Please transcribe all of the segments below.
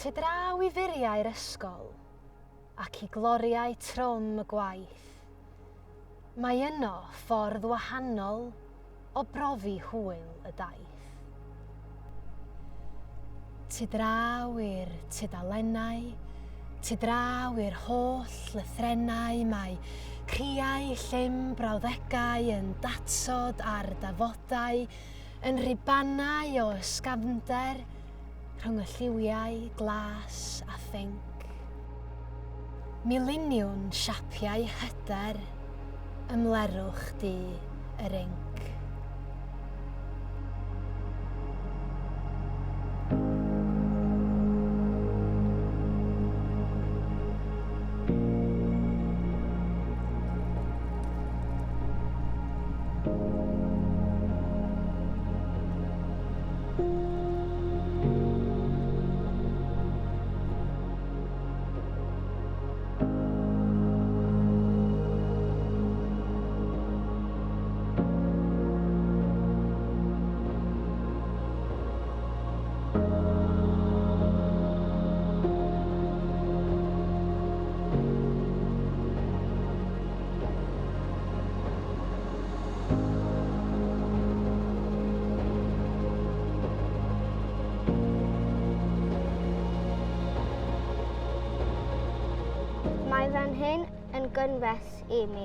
Tu draw i furiau'r ysgol ac i gloriau trwm y gwaith, mae yno ffordd wahanol o brofi hwyl y daith. Tu draw i'r tudalennau, tu draw i'r holl lythrennau, mae criau llym brawddegau yn datod ar dafodau, yn rhubanau o ysgafnder rhwng y lliwiau glas a phinc. Mileniwn siapiau hyder, ymlerwch du yr inc. Mae fan hyn yn gynfes i mi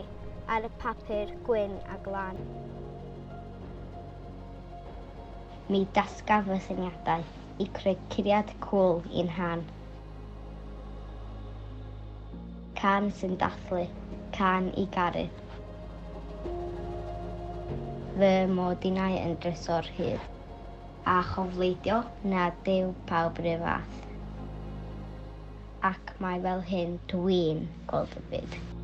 ar y papur gwyn a glân. Mi dasgaf fy syniadau i creu curiad cwl i'n han. Cân sy'n dathlu, cân i garu. Fy mod innau yn drysor hyd. A chofleidio nad yw pawb 'run fath. Ac mai fel hyn dwi'n gweld y byd.